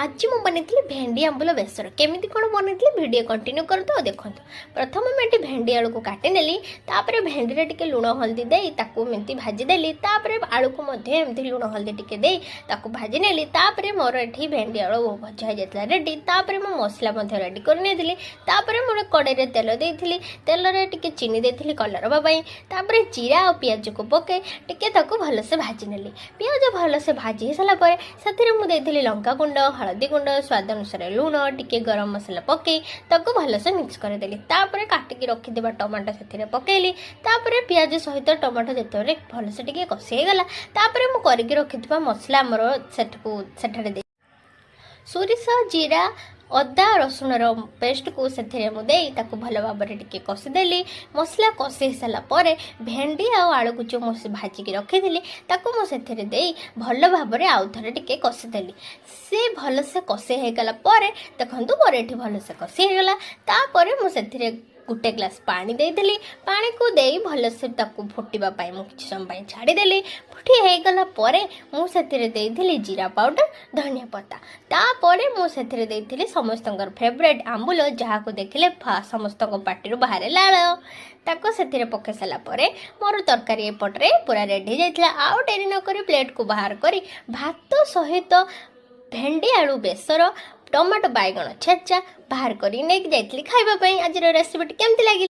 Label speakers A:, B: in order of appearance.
A: ଆଜି ମୁଁ ବନେଇଥିଲି ଭେଣ୍ଡି ଆମ୍ବୁଲ ବେସର। କେମିତି କ'ଣ ବନେଇଥିଲି, ଭିଡ଼ିଓ କଣ୍ଟିନ୍ୟୁ କରନ୍ତୁ ଆଉ ଦେଖନ୍ତୁ। ପ୍ରଥମେ ମୁଁ ଏଠି ଭେଣ୍ଡି ଆଳୁକୁ କାଟିନେଲି। ତାପରେ ଭେଣ୍ଡିରେ ଟିକେ ଲୁଣ ହଳଦୀ ଦେଇ ତାକୁ ଏମିତି ଭାଜିଦେଲି। ତାପରେ ଆଳୁକୁ ମଧ୍ୟ ଏମିତି ଲୁଣ ହଳଦୀ ଟିକେ ଦେଇ ତାକୁ ଭାଜି ନେଲି। ତାପରେ ମୋର ଏଠି ଭେଣ୍ଡି ଆଳୁ ଭଜା ହେଇଯାଇଥିଲା ରେଡ଼ି। ତାପରେ ମୁଁ ମସଲା ମଧ୍ୟ ରେଡ଼ି କରିନେଇଥିଲି। ତାପରେ ମୋର କଡ଼େଇରେ ତେଲ ଦେଇଥିଲି। ତେଲରେ ଟିକେ ଚିନି ଦେଇଥିଲି କଲର୍ ହେବା ପାଇଁ। ତାପରେ ଜିରା ଆଉ ପିଆଜକୁ ପକାଇ ଟିକେ ତାକୁ ଭଲସେ ଭାଜି ନେଲି। ପିଆଜ ଭଲସେ ଭାଜି ହେଇସାରିଲା ପରେ ସେଥିରେ ମୁଁ ଦେଇଥିଲି ଲଙ୍କା ଗୁଣ୍ଡ, ହଳଦୀ ଗୁଣ୍ଡ, ସ୍ୱାଦ ଅନୁସାରେ ଲୁଣ, ଟିକେ ଗରମ ମସଲା ପକାଇ ତାକୁ ଭଲସେ ମିକ୍ସ କରିଦେଲି। ତାପରେ କାଟିକି ରଖିଥିବା ଟମାଟୋ ସେଥିରେ ପକାଇଲି। ତାପରେ ପିଆଜ ସହିତ ଟମାଟୋ ଯେତେବେଳେ ଭଲସେ ଟିକେ କଷି ହେଇଗଲା, ତାପରେ ମୁଁ କରିକି ରଖିଥିବା ମସଲା ଆମର ସେଠକୁ ସେଠାରେ ଦେଇ ସୋରିଷ, ଜିରା, ଅଦା, ରସୁଣର ପେଷ୍ଟକୁ ସେଥିରେ ମୁଁ ଦେଇ ତାକୁ ଭଲ ଭାବରେ ଟିକେ କଷିଦେଲି। ମସଲା କଷି ହେଇସାରିଲା ପରେ ଭେଣ୍ଡି ଆଉ ଆଳୁକୁ ଯେଉଁ ମୁଁ ଭାଜିକି ରଖିଥିଲି, ତାକୁ ମୁଁ ସେଥିରେ ଦେଇ ଭଲ ଭାବରେ ଆଉ ଥରେ ଟିକେ କଷିଦେଲି। ସେ ଭଲସେ କଷି ହେଇଗଲା ପରେ, ଦେଖନ୍ତୁ, ମୋର ଏଠି ଭଲସେ କଷି ହେଇଗଲା। ତାପରେ ମୁଁ ସେଥିରେ ଗୋଟେ ଗ୍ଲାସ୍ ପାଣି ଦେଇଦେଲି। ପାଣିକୁ ଦେଇ ଭଲସେ ତାକୁ ଫୁଟିବା ପାଇଁ ମୁଁ କିଛି ସମୟ ପାଇଁ ଛାଡ଼ିଦେଲି। ଫୁଟି ହେଇଗଲା ପରେ ମୁଁ ସେଥିରେ ଦେଇଥିଲି ଜିରା ପାଉଡ଼ର, ଧନିଆ ପତ୍ର। ତାପରେ ମୁଁ ସେଥିରେ ଦେଇଥିଲି ସମସ୍ତଙ୍କର ଫେଭରେଟ୍ ଆମ୍ବୁଲ, ଯାହାକୁ ଦେଖିଲେ ସମସ୍ତଙ୍କ ପାଟିରୁ ବାହାରେ ଲାଳ। ତାକୁ ସେଥିରେ ପକାଇ ସାରିଲା ପରେ ମୋର ତରକାରୀ ଏପଟରେ ପୁରା ରେଡ଼ି ହେଇଯାଇଥିଲା। ଆଉ ଡେରି ନକରି ପ୍ଲେଟ୍କୁ ବାହାର କରି ଭାତ ସହିତ ଭେଣ୍ଡି ଆଳୁ ବେସର, ଟମାଟୋ ବାଇଗଣ ଛେଚା ବାହାର କରି ନେଇକି ଯାଇଥିଲି ଖାଇବା ପାଇଁ। ଆଜିର ରେସିପିଟି କେମିତି ଲାଗିଲା?